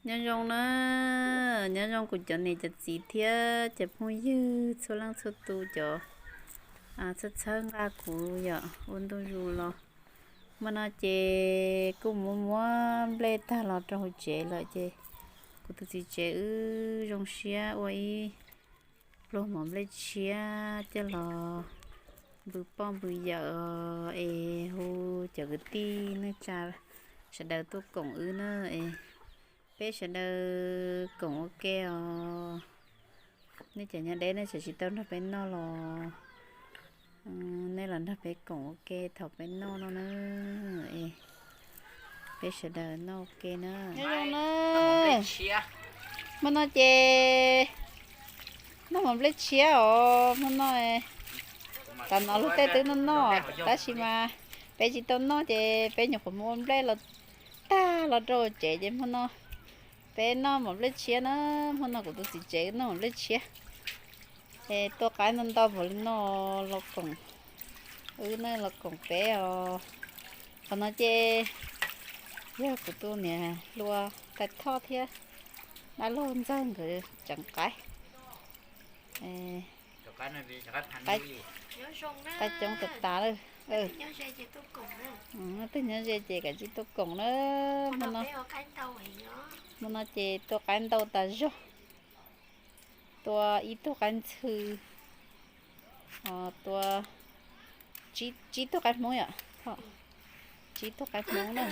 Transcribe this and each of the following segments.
Nyob zoo na, nyob zoo kuv cov niam cov txiv thiab cov phooj ywg txhua leej txhua tus cov txhawb txhawb nqa kuv yom ua ntu zus los. Hmo no ces kuj muab muab nplej tag los rau hauv tsev lawm ces kuv tus txiv tsev wb zoo siab ua ib pluag mov nplej tshiab coj los npws poj npws yawm es hu cov kwv tij neej tsa sawv daws tuaj koom wb na es peb sawv daws koom ua ke os. Nej cov nyob deb nej tseem tsis tau nrog peb noj los nej los nrog peb koom ua ke thaum peb noj no na. Peb sawv daws noj ua ke na. Nyob zoo na. Hmo no ces noj mov nplej tshiab os hmo no. Tam no luag tej twb noj noj tab sis mas peb tsis tau noj ces peb nyuam qhuav mus ua nplej los tag los rau tsev ces hmo no peb noj mov nplej tshiab na. Hmo no kuv tus txiv tsev noj mov nplej tshiab es tua qaib ntau ntau npaum li no los koom wb na los koom peb os. Qhov no ces yog kuv tus niam hluas Tais Thoj thiab dab laug Ntxawg nkawd tseev qaib. Qaib coob tas tas lawm. Twg nyob ze ces kav tsij tuaj koom na. Hmo no, hmo no ces tua qaib ntau tas zog. Tua ib tug qaib ntxhw, tua tsib tug qaib hmoob yom. Tsib tug qaib hmoob na.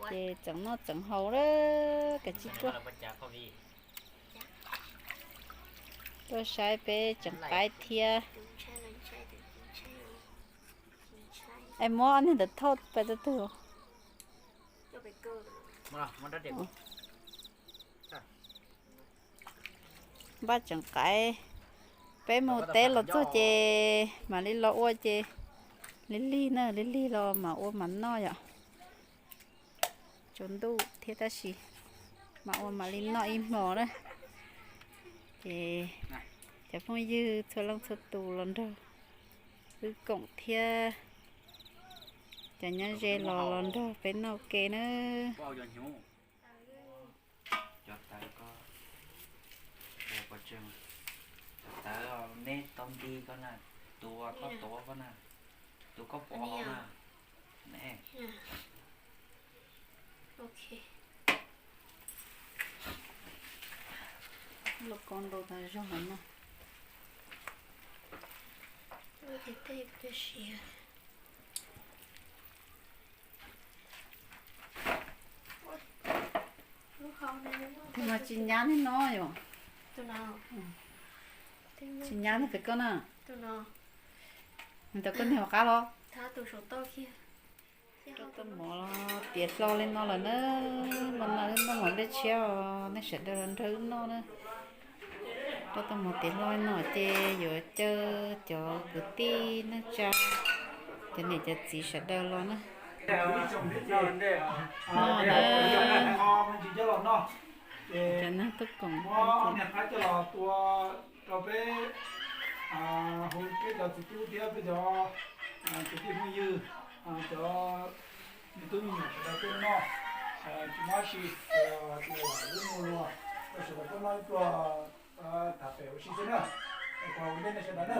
Ces txeev noj txeev haus lawm kav tsij tuaj, tuaj saib peb tseev qaib thiab. Es muab ob niag ntawd thauj pais tau twg? Npaj tseev qaib, peb mus teb los txog ces mam li los ua ces lig lig na, lig lig los mam ua mam noj yom. Tsaus ntuj thiab tab sis mam ua mam li noj ib hmos na. Ces cov phooj ywg txhua leej txhua tus los nrog wb koom thiab, cov nyob ze los los nrog peb noj ua ke na. Cov tawv ko, cov tawv neb tau nti ko na, tus koj tuav ko na, tus koj pov hauv na. Lauj kaub ntau tas zog no. Tus no tsis nyab li no yom. Tsis nyab li pem koj na. Nws tau koj niag hauv qab los. Rau tau mov tiav hlo li no lawm na. Hmo no wb noj mov nplej tshiab os, nej sawv daws los nrog wb noj na. Rau tau mov tiav hlo li no ces yuav caw cov kwv tij neej tsa, cov niam cov txiv sawv daws los na. Noj na. Cov neeg tuaj koom rau peb, hu peb cov txiv tub thiab peb cov kwv tij phooj ywg, cov me tub me nyuam sawv daws tuaj noj, tsis muaj dab tsi, tias wb mus luag rau sawv daws tuaj noj ib pluag, tham pem ua si xwb na. Ua ntej nej sawv daws na.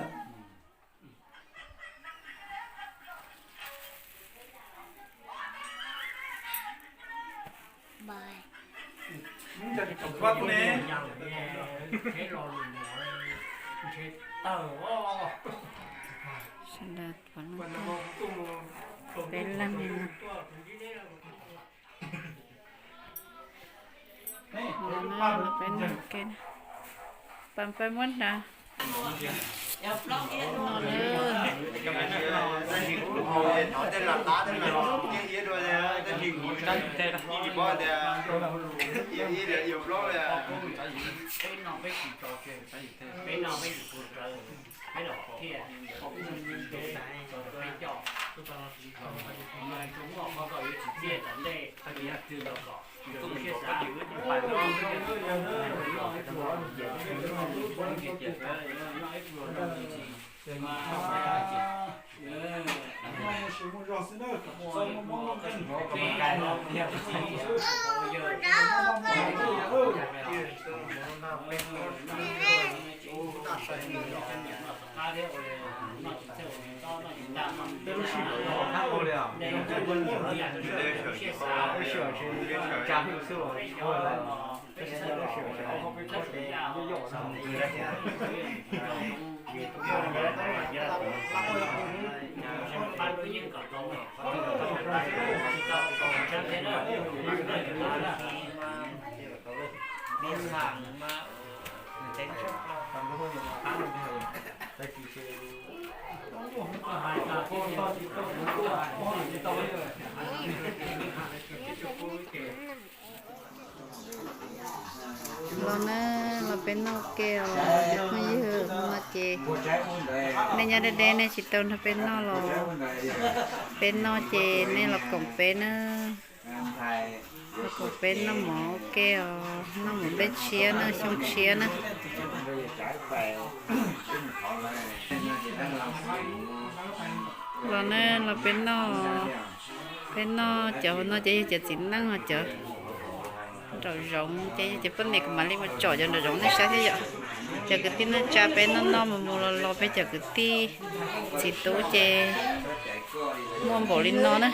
Sawv daws peb leeg li no. Peb noj ke, pab peb muab hnav. Peb no peb tsis tso tseg, peb no peb tsis pub rawv, peb los thiaj peb coj, tsuas muaj qhov kom yuav tsis txiaj tom ntej, qhov twg los kom yus siab xav. Los na, los peb noj ke os cov phooj ywg. Hnub no ces nej nyob deb deb nej tsis tau nrog peb noj los, peb noj ces nej los koom peb na. Los koom peb noj mov ua ke os, noj mov npej tshiab na, xyoo tshiab na. Los na, los peb noj, peb noj cov no ces yog cov txiv neej os, cov nraum zoov ces yog cov poj niam, kuv mam li mus tsom cov nraum zoov nej saib thiab yom. Cov kwv tij neej tsa peb noj noj mus mus los los peb cov kwv tij txiv tub ces muaj npaum li no na.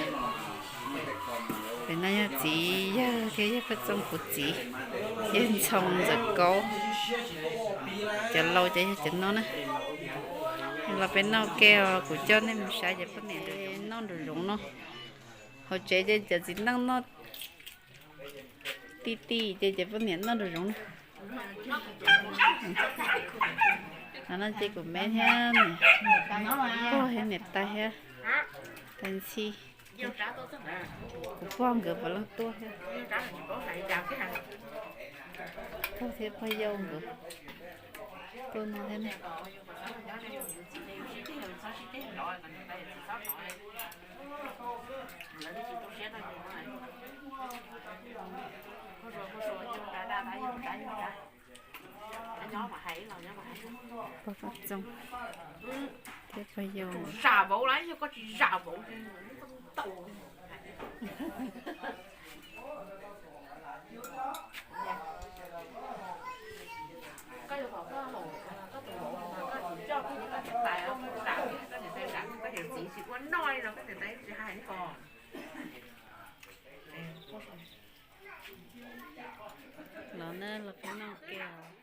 Pem no yog txiv yawg thiab yawg Paj Txooj kuv txiv, yawg Ntxhoo Ntxawm Kaub. Cov laus ces yog cov no na. Los peb noj ke os, kuv coj nej mus saib cov poj niam noj nraum zoov no. Hauv tsev ces cov txiv neej noj ti ti ces cov poj niam noj nraum zoov na. No ces kuv me thiab niam pog thiab niam tais thiab tais ntxhi. Kuv pog nkawd puav leej tuaj thiab. Pog thiab pog yau nkawd tuaj no thiab ne. Pog Paj Txooj thiab pog yau. Los na, los peb noj ke os.